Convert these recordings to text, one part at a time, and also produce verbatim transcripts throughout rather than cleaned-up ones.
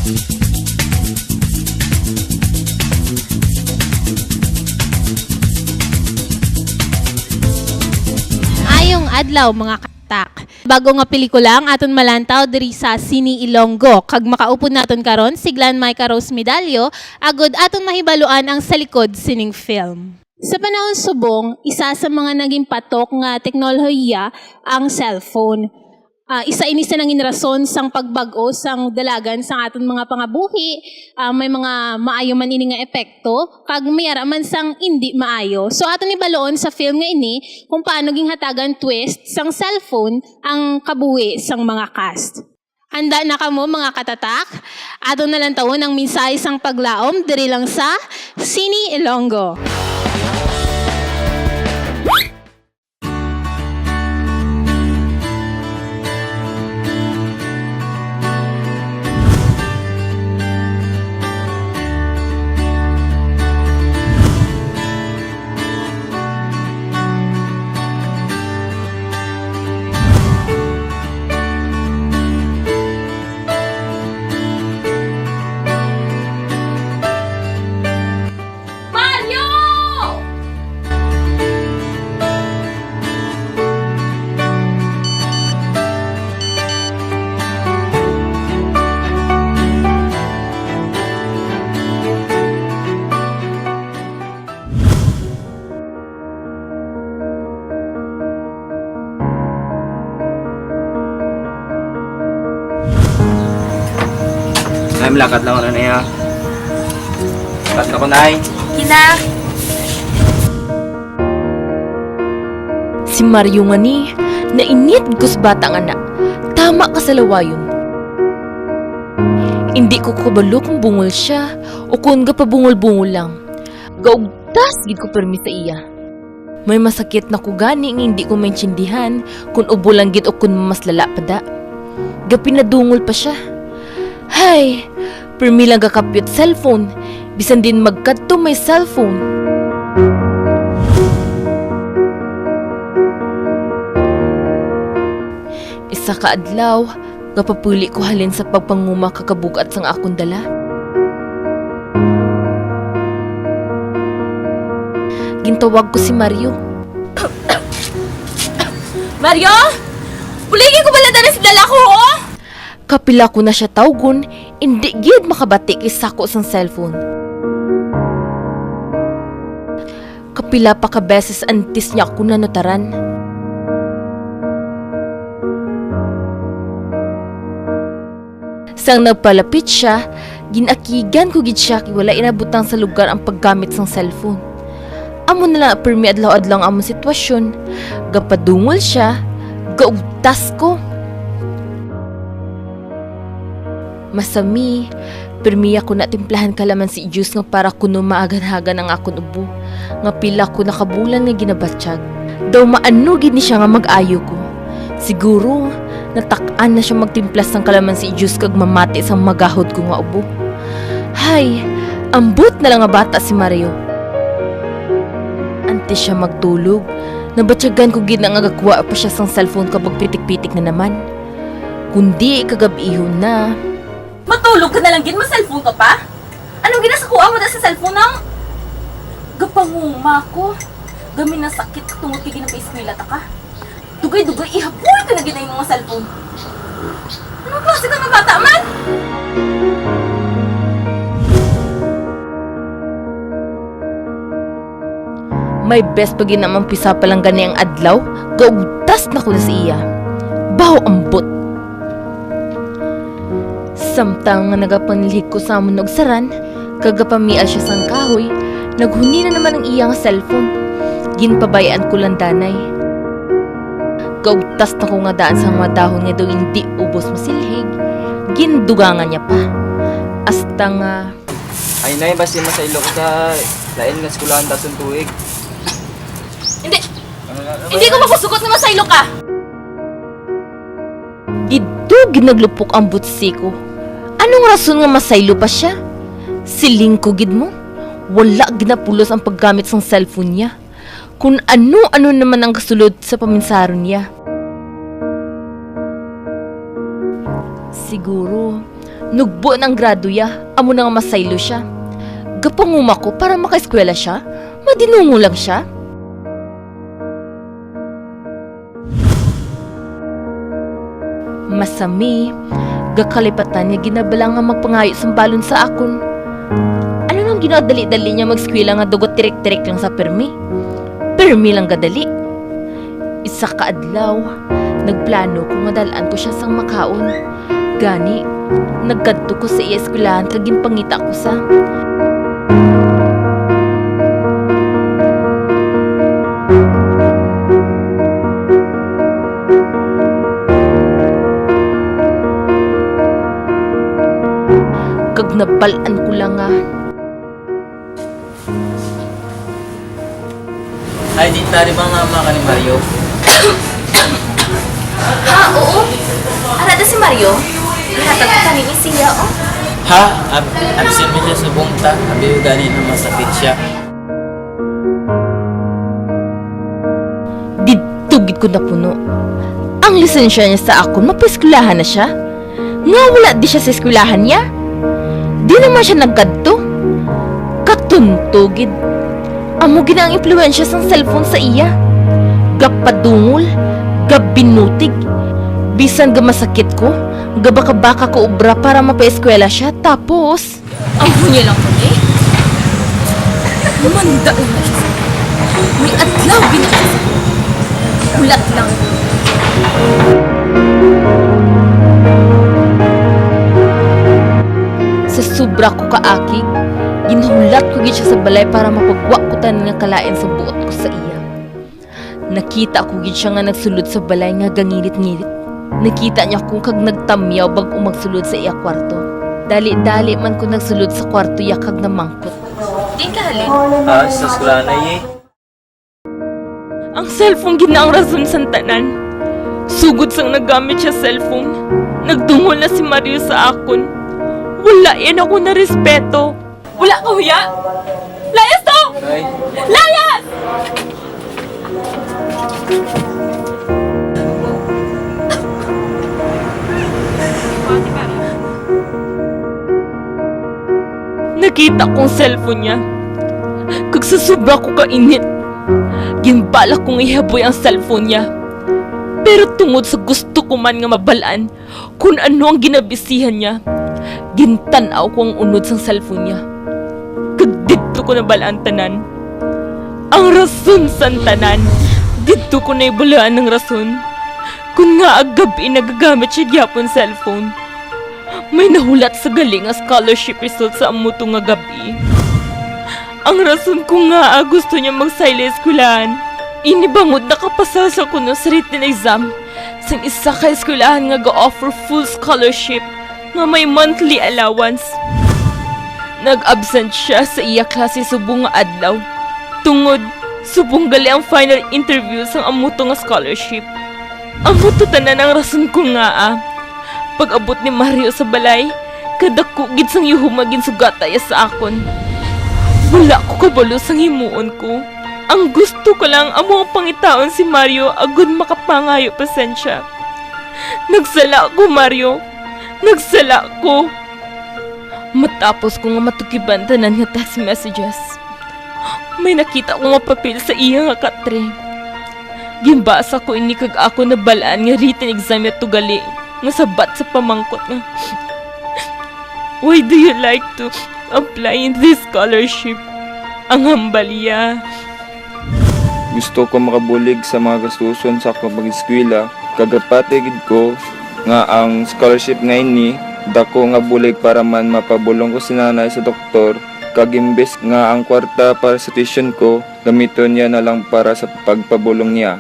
Ayong adlaw, mga katak. Bago nga pelikula ang aton malantaw diri sa Cine Ilonggo, kag makaupod naton karon si Glenn Micah Rose Medallo, agud aton mahibaluan ang sa likod sining film. Sa panahon subong, isa sa mga naging patok nga teknolohiya ang cellphone. Ah, isa ini sa nangin rason sang pagbag-o sang dalagan sang aton mga pangabuhi. Ah, may mga maayo man ini nga epekto, kag may ara man sang indi maayo. So, aton ibaluon sa film nga ini kung paano ginhatagan twist sang cellphone ang kabuhi sang mga cast. Handa na kamo, mga katatak? Aton na lang tawon ang mensahe sang paglaom diri lang sa Cine Ilonggo. Mario! Nay, malakat lang ako, Nay, ha? Malakat ako, Nay. Kina. Si Mario nga ni, nainit ko sa bata nga na. Tama ka sa lawayon. Hindi ko kabalo kung bungol siya o kung gapabungol-bungol lang. Gaugtas gid ko pirmi sa iya. May masakit na ko gani nga hindi ko maintindihan kung ubo lang gid o kung mas lala pa da. Gapinadungol pa siya. Hay, pirmi lang gakapyot cellphone, bisan din magkadto may cellphone. Isa ka adlaw, gapapuli ko halin sa pagpanguma kag kabug-at sang akon dala. Gintawag ko si Mario. Mario! Buligi ko bala dala sa dala ko, oh! Kapila ko na siya tawgon, indi gid makabati kay sako sang cellphone. Kapila pa ka beses antes niya ako nanutaran. Sang nagpalapit siya, gin-akigan ko gid sia kay wala inabutang sa lugar ang paggamit sang cellphone. Amo na lang pirmi adlaw-adlaw ang amon sitwasyon. Gapadungol sia, gaugtas ko. Masami, pirmi ako natimplahan kalamansi juice nga para kuno maaganhagan ang akon ubo, nga pila ko nakabulan nga ginabatyag. Daw maano gid ni sia nga mag-ayo ko. Siguro, natak-an na sia magtimpla sang kalamansi juice kag mamati sang magahod ko nga ubo. Hay, ambot na lang nga bata si Mario. Antes sia magtulog, nabatyagan ko gid na nga gakuha pa sia sang cellphone kag magpitik-pitik na naman. Kundi kagab-ihon na. Matulog ka na lang gid, ma-cellphone ka pa? Anong ginasakuha mo da sa cellphone, no? Gapanguma ko. Gami na sakit tungod kay ginapa-eskwela ta ka. Dugay-dugay, ihaboy ko na gid ang mga cellphone. Anong klase ka nga bata man? May best pa gid na mampisa pa lang gani ang adlaw, gaugtas na ko na sa iya. Baho ambot. Samtang nga nagapanilhig ko sa amon og saran, kag gapamial sia sang kahoy, naghuni na naman ang iya nga cellphone. Ginpabay-an ko lang danay. Gaugtas na ko nga daan sang mga dahon nga daw indi ubos masilhig, gindugangan niya pa. Hasta nga Ay, Nay, basi masaylo ka sa lain nga eskwelahan dason tuig. Hindi. Ano na, ano Hindi ba ko yan? Makusugot nga masaylo ka. Didto gid naglupok ang butsi ko. Anong rason nga masaylo pa siya? Siling ko gid mo, wala ginapulos ang paggamit sang cellphone niya. Kun ano-ano naman ang kasulod sa paminsaron niya. Siguro, Nugbo na ang grado ya, amo na nga masaylo sia. Gapanguma ko para makaeskwela sia, madinungo lang sia. Masami, gakalipatan niya ginabala nga magpangayo sang balon sa akon. Ano nang ginadali-dali niya mag-eskwela nga dugo tirik-tirik lang sa pirmi? Pirmi lang gadali. Isa ka adlaw, nagplano ko nga dal-an ko sia sang makaon. Gani, nagkadto ko sa iya eskwelahan kag ginpangita ko sa kag nabal-an ko lang nga Ay, di tari ba nga ama ka ni Mario? Ha, oo. Ara da si Mario. Ihatag ko kani ni siya, oh. Ha? Ab absent mo siya subong ta. Abi ko gani na masakit siya. Didto gid ko napuno. Ang lisensya niya sa akon, mapaeskwelahan na siya. Nga wala di siya sa eskwelahan niya? Di naman siya nagkadto. Katunto gid. Amo gid ang impluwensya sang cellphone sa iya. Gapadungol, gabinutig. Bisan gamasakit ko, gabakabaka ko obra para mapaeskwela siya. Tapos, Ang hunya lang ko, eh. Manda lang na siya sa may adlaw, binigyan sa hulat lang. Sa sobra ko kaakig, ginhulat ko gid siya sa balay para mapagwa ko tanan nga kalain sa buot ko sa iya. Nakita ko gid siya nga nagsulod sa balay nga gangirit-ngirit. Nakita niya ko kag nagtamyaw bag-o magsulod sa iya kwarto. Dali-dali man ko nagsulod sa kwarto ya kag namangkot. Diin ka halin? Ah, sa eskwelahan na, ye. Ang cellphone gid na ang rason sang tanan. Sugod sang nagamit siya cellphone, nagdungol na si Mario sa akon. Wala yan ako na respeto. Wala ka huya? Layas to! Ay. Layas! Nakita ko ang cellphone niya. Kag sa sobra ko kainit, ginbalak kong ihaboy ang cellphone niya. Pero tungod sa gusto ko man nga mabal-an kon ano ang ginabisihan niya, gintan-aw ko ang unod sang cellphone niya. Kag didto ko nabal-an tanan. Ang rason sang tanan, didto ko nahibaluan ang rason kon ngaa gab-i nagagamit siya gihapon cellphone. May nahulat sa gali nga scholarship result sa amo to nga gab-i. Ang rason kon ngaa gusto niya magsaylo sa eskwelahan, ini bangod nakapasa siya kuno sa written exam sang isa ka eskwelahan nga ga-offer full scholarship nga may monthly allowance. Nag-absent siya sa iya klase subong nga adlaw, tungod subong gali ang final interview sang amo to nga scholarship. Amo to tanan ang rason kon ngaa, pag-abot ni Mario sa balay, kadako gid sang yuhom nga ginsugata iya sa akon. Wala ko kabalo sang himuon ko. Ang gusto ko lang amo ang pangitaon si Mario agod makapangayo pasensya. Nagsala ko, Mario. Nagsala ko. Matapos ko nga matukiban tanan nga text messages, may nakita ko nga papel sa iya nga katre. Ginbasa ko ini kag ako nabal-an nga written exam yato gali nga sabat sa pamangkot nga, "Why do you like to apply in this scholarship?" Ang hambal iya. Gusto ko makabulig sa mga gastuson sa akong pag-eskwela, kag gapati gid ko nga ang scholarship nga ini dako nga bulig para man mapabulong ko si nanay sa doktor, kag imbes nga ang kwarta para sa tuition ko, gamiton niya na lang para sa pagpabulong niya.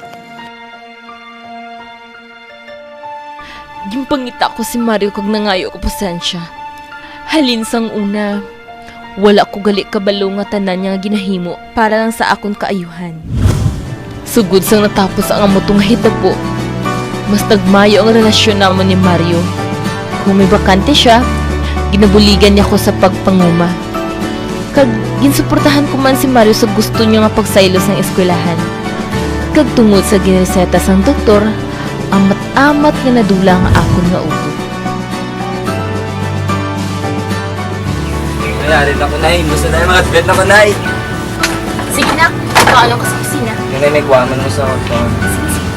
Ginpangita ko si Mario kag nangayo ko pasensya. Halin sang una, wala ko gali kabalo nga tanan niya nga ginahimo para lang sa akon kaayuhan. Sugod sang natapos ang amo to nga hitabo, mas nagmayo ang relasyon namon ni Mario. Kung may bakante siya, ginabuligan niya ko sa pagpanguma. Kag ginsuportahan ko man si Mario sa gusto niya nga pagsaylo sang eskwelahan. Kag tungod sa ginreseta sang doktor, amat-amat nga nadula ang akon nga utok. Nangyari na ko, Nay. Gusto na yung mga advent na ko, Nay. Sige, nak. Ikaw, anong gusto ko, Sina? Nanay, may kuha man mo sa auto. Sige, sige.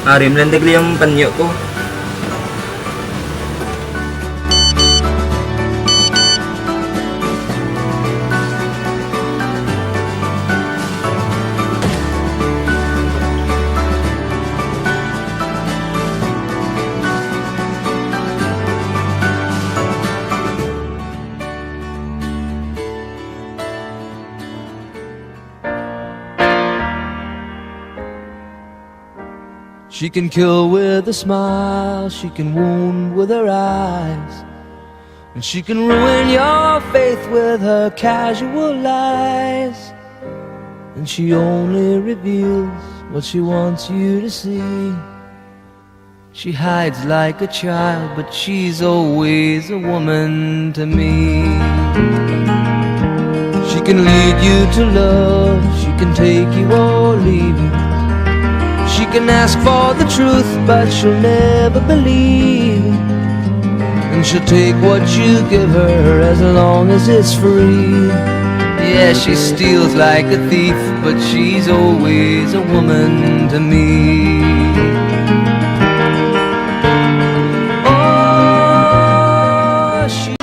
Ari, malandag lang yung panyo ko. She can kill with a smile, she can wound with her eyes, and she can ruin your faith with her casual lies. And she only reveals what she wants you to see. She hides like a child, but she's always a woman to me. She can lead you to love, she can take you or leave you. She can ask for the truth, but she'll never believe. And she'll take what you give her as long as it's free. Yeah, she steals like a thief, but she's always a woman to me. Oh, she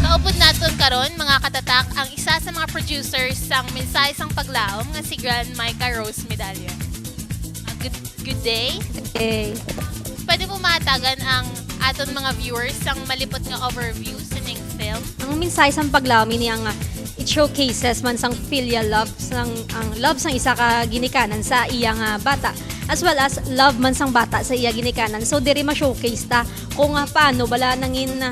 Kaupod naton karon, mga katatak, ang isa sa mga producers sang Mensahe sang Paglaom nga si Grand Micah Rose Medalla. Ah, good, good day. Good day. Pwede mo mahatagan ang aton mga viewers sang malipot nga overview sa ning film? Ang Mensahe sang Paglaom ini ang, ah, it showcases man sang filial love sang, ang love sang isa ka ginikanan sa iya nga bata, as well as love man sang bata sa iya ginikanan. So, diri ma-showcase ta kung, ah, paano bala nangin,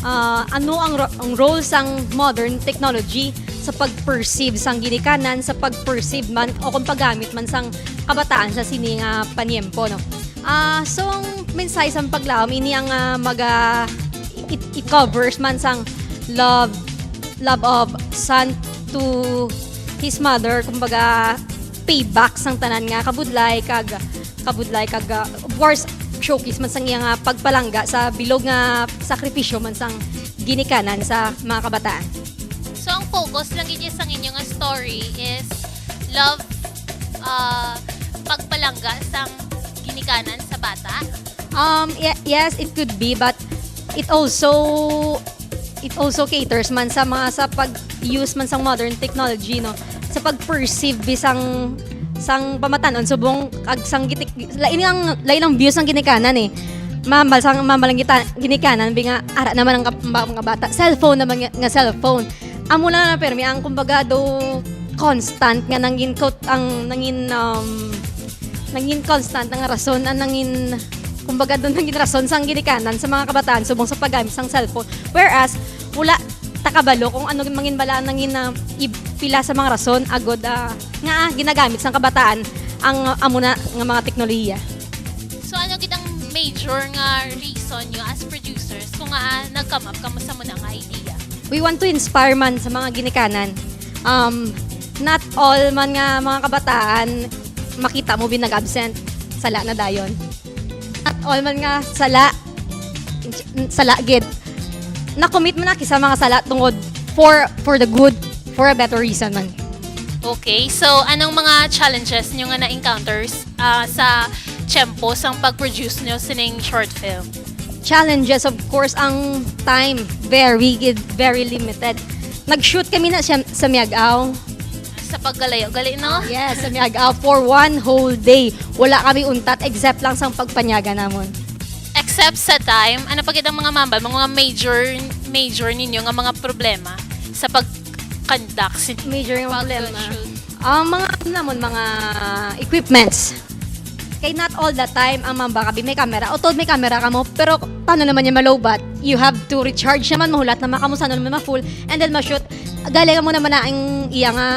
ah, ano ang ro-, ang role sang modern technology sa pag-perceive sang ginikanan, sa pag-perceive man o kung paggamit man sang kabataan sa sini nga panyempo, no? Ah, so, ang Mensahe sang Paglaom ini ang, ah, maga-, it, it covers man sang love, love of son to his mother, kumbaga, payback sang tanan nga kabudlay kag, kabudlay kag, ah, of course, showcase man sang iya nga pagpalangga sa bilog nga sakripisyo man sang ginikanan sa mga kabataan. So, ang focus lang gid sang inyo nga story is love, ah, pagpalangga sang ginikanan sa bata? Um, ye-, yes, it could be, but it also It also caters man sa mga, sa pag-use man sang modern technology, no, sa pag-perceive bisang sang pamatanon subong kag sang gitik-, lain ang, lain ang views ng ginikanan, eh. Mambal sang, mambal ang gita-, ginikanan bi nga ara naman ang kap-, mga, mga bata, cellphone naman nga, nga cellphone. Amo lang na permi ang, kumbaga, do constant nga nangin kot-, ang nangin, um, nangin constant nga rason, ang nangin, kumbaga, do nangin rason sang ginikanan sa mga kabataan subong sa paggamit sang cellphone. Whereas, wala ta kabalo kung ano mangin bala ang nangin, ah, ib-, pila sa mga rason agod, ah, nga, ah, ginagamit sang kabataan ang, ah, amo na nga mga teknolohiya. So, ano gid ang major nga reason nyo as producers kung, ah, nag-come up kamo sa muna nga idea? We want to inspire man sa mga ginikanan. Um, not all man nga mga kabataan makita mo bi nag-absent, sala na dayon. Not all man nga sala, sala gid. Na-commit man na kita sa mga sala tungod for, for the good, for a better reason man. Okay, so anong mga challenges nyo nga na-encounters, ah, sa tiyempo sang pag-produce nyo sining short film? Challenges, of course, ang time. Very, very limited. Nag-shoot kami na siya sa Miag-ao. Sa pagkalayo, gali, no? Yes, sa Miag-ao for one whole day. Wala kami untat except lang sang pagpanyaga namon. Except sa time, ano pa gid ang mga mambal, mga major, major ninyo nga mga problema sa pag-conduct sin-, Major nga problema. Pag-shoot? Ang mga, ano namon, mga equipments. Kay not all the time ang mamba ka bi may camera. Although may camera kamo, pero paano naman niya malowbat? You have to recharge naman, mahulat naman kamo sa ano naman ma-full, and then ma-shoot. Gali mo naman na ang iya nga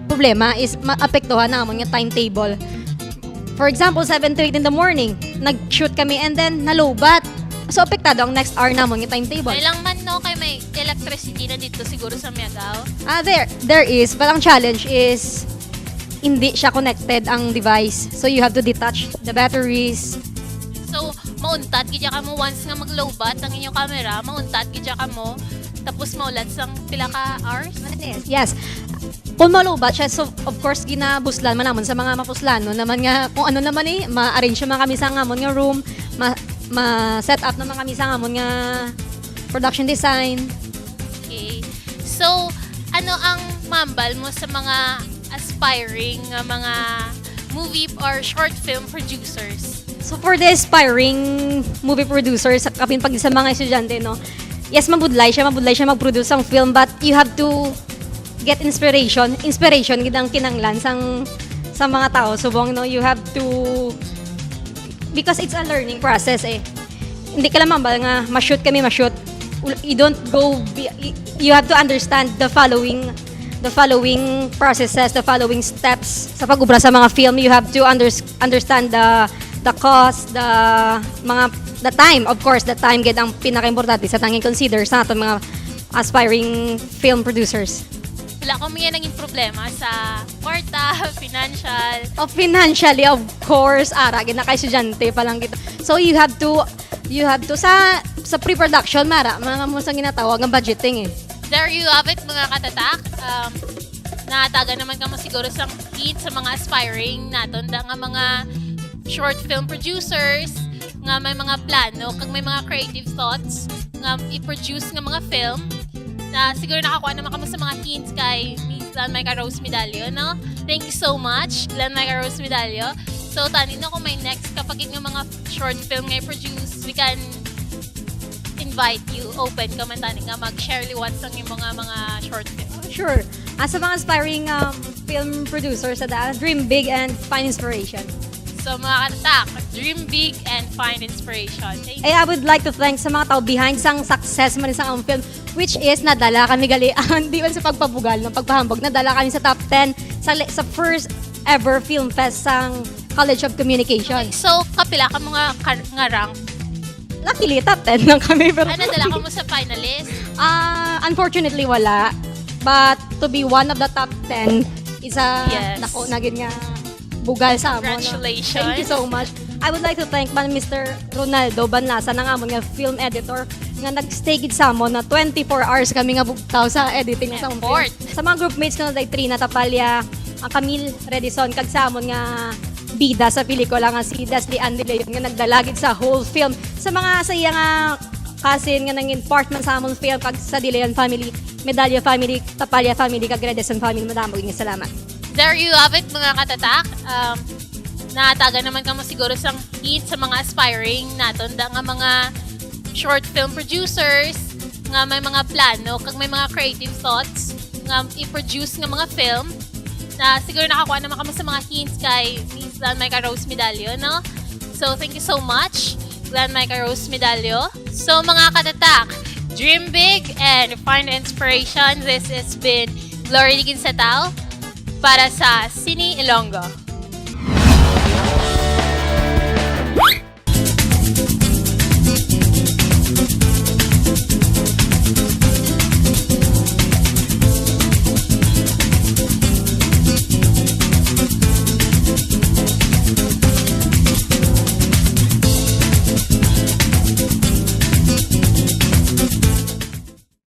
problema is maapektuhan na amon nga timetable. For example, seven to eight in the morning, nag-shoot kami and then nalowbat. So, apektado ang next hour namon nga timetable. May lang man, no, kay may electricity na dito siguro sa Miag-ao. Ah, there, there is. But ang challenge is, hindi siya connected ang device. So, you have to detach the batteries. So, mauntat gid ya kamo once nga mag-lowbat ang inyong camera, mauntat gid ya kamo, tapos maulat sang pila ka hours? Yes. Kung malobat siya, so, of course, ginabuslan man namon sa mga mapuslanon naman nga kung ano naman, eh, ma-arrange naman kami sa ngamon nga room, ma-, ma-set up naman kami sa ngamon nga production design. Okay. So, ano ang mambal mo sa mga aspiring nga mga movie or short film producers? So, for the aspiring movie producers, sa kapin pag sa mga estudyante, no, yes, mabudlay siya, mabudlay siya mag-produce sang film, but you have to get inspiration. Inspiration gid ang kinanglan sang, sa mga tao. Subong, no, you have to, because it's a learning process, eh. Hindi ka lang mambal nga ma-shoot kami, ma-shoot. You don't go be-, you have to understand the following, the following processes, the following steps sa pag-ubra sa mga film. You have to unders-, understand the, the cost, the mga, the time. Of course, the time gid ang pinakaimportante sa tanging consider sa aton mga aspiring film producers. Wala kamo nga nangin problema sa kwarta, financial? Oh, financially, of course, ara gid na kay estudyante pa lang kita. So, you have to, you have to, sa, sa pre-production, mara, mga mo sa ginatawag nga budgeting, eh. There you have it, mga katatak. Um, natagan naman kamo siguro sang hint sa mga aspiring naton da nga mga short film producers nga may mga plano kag may mga creative thoughts nga i-produce nga mga film. Na siguro nakakuha naman kamo sa mga hints kay Miss Lan Micah Rose Medallo, no? Thank you so much, Lan Micah Rose Medallo. So, tani, no, kung may next ka pa gid nga mga short film nga i-produce, we can invite you. Open ka man tani nga mag-share liwat sang imo nga mga short film. Sure. Ah, sa mga aspiring, um, film producers sa daan, dream big and find inspiration. So, mga katatak, dream big and find inspiration. Thank you. Eh, I would like to thank sa mga tao behind sang success man sang among film, which is nadala kami gali, di man sa pagpabugal, no, pagpahambog, nadala kami sa top ten sa li-, sa first ever film fest sang College of Communication. Okay, so, kapila ka mga kar-, nga rank? Luckily, top ten lang kami, pero Ah, nadala ka mo sa finalist? Ah, unfortunately, wala. But to be one of the top ten is a Yes. nako na gid nga bugal sa amo, no? Congratulations. Thank you so much. I would like to thank man Mister Ronaldo Banlasa, nga amon nga film editor, nga nag-stay gid sa amon na twenty-four hours kami nga bugtaw sa editing sa amon film. Effort. Sa mga groupmates ko na, day Trina Tapalya, ang Camille Redison, kag sa amon nga bida sa pelikula nga si Desli Ann De Leon, nga nagdala gid sa whole film. Sa mga, sa iya nga cousin nga nangin part man sa amon film, kag sa Dilayan family, Medallo family, Tapalla family, kag Redeson family, madamo gid nga salamat. There you have it, mga katatak. Um, natagan naman kamo siguro sang hint sa mga aspiring naton da nga mga short film producers nga may mga plano kag may mga creative thoughts nga i-produce nga mga film. Na siguro nakakuha naman kamo sa mga hints kay Miss Glenn Micah Rose Medallo, no? So, thank you so much, Glenn Micah Rose Medallo. So, mga katatak, dream big and find inspiration. This has been Glory Liginsatao para sa Cine Ilonggo.